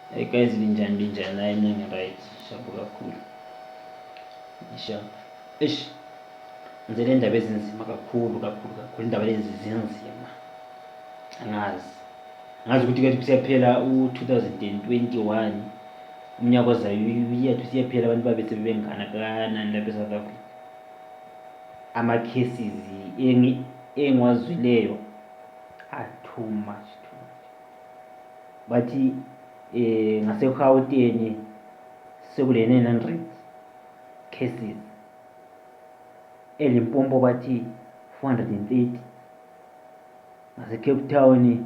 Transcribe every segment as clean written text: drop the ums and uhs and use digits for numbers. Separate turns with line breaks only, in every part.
Hey guys, linjani hayi mina ngi-right, shabu kakhulu. Ngisho ngize le ndaba ezinzima kakhulu, indaba lezi zinzima. Angazi ukuthi kanti kusiyaphela u-2021, umnyaka ozayo uyethu siyaphela, abantu babe sebebengana kanani lapha eSouth Africa. Ama-cases engiwazwileyo are too much. Bathi ngase-Gauteng sekule 900 cases, eLimpopo bathi 430, ngase-Cape Town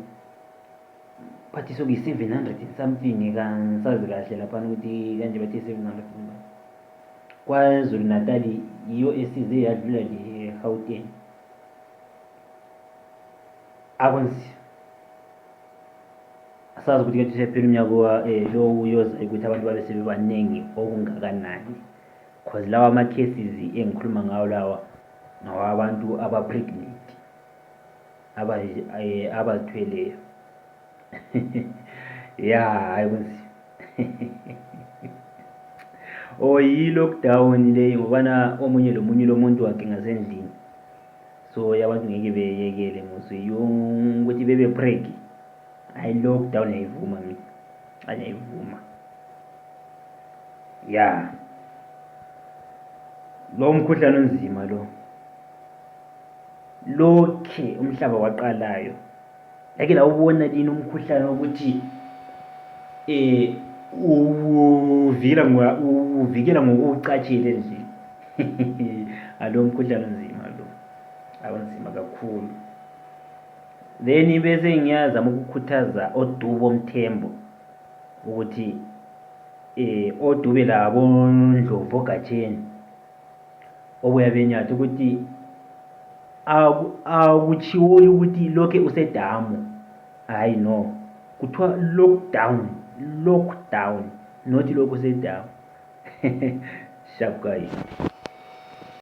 bathi sokuyi 700 something, kangisazi kahle laphana ukuthi kanje bathi 700. KwaZulu Natal yiyo esize yadlula le Gauteng. Akunzima, asazi ukuthi kathi siyaphela umnyaka lo uyozayo ukuthi abantu babe sebebaningi okungakanani, cause lawa ama-cases engikhuluma ngawo lawa ngawabantu aba-pregnant, abazithweleyo. ya hayi kunzima. Yi-lockdown le ngobana omunye nomunye lo muntu wakhe ngasendlini, so abantu ngeke beyekele ukuthi bebe break. Hayi, lockdown ayivuma mina, ayivuma. Ya, lo mkhuhlane onzima lo, lokhe umhlaba waqalayo yake lawubona lini umkhuhlane wokuthi uvikela ngokucatshile nje. Alo mkhuhlane onzima lo, awunzima kakhulu. Then bese ngiyazama ukukhuthaza oDubo Mthembu ukuthi oDube labo Ndlovu Gatsheni obuya benyatha ukuthi akutshiwo ukuthi lokhe usedamu. Hayi no, kuthiwa lockdown, not lokhu usedamu. Sharp guys.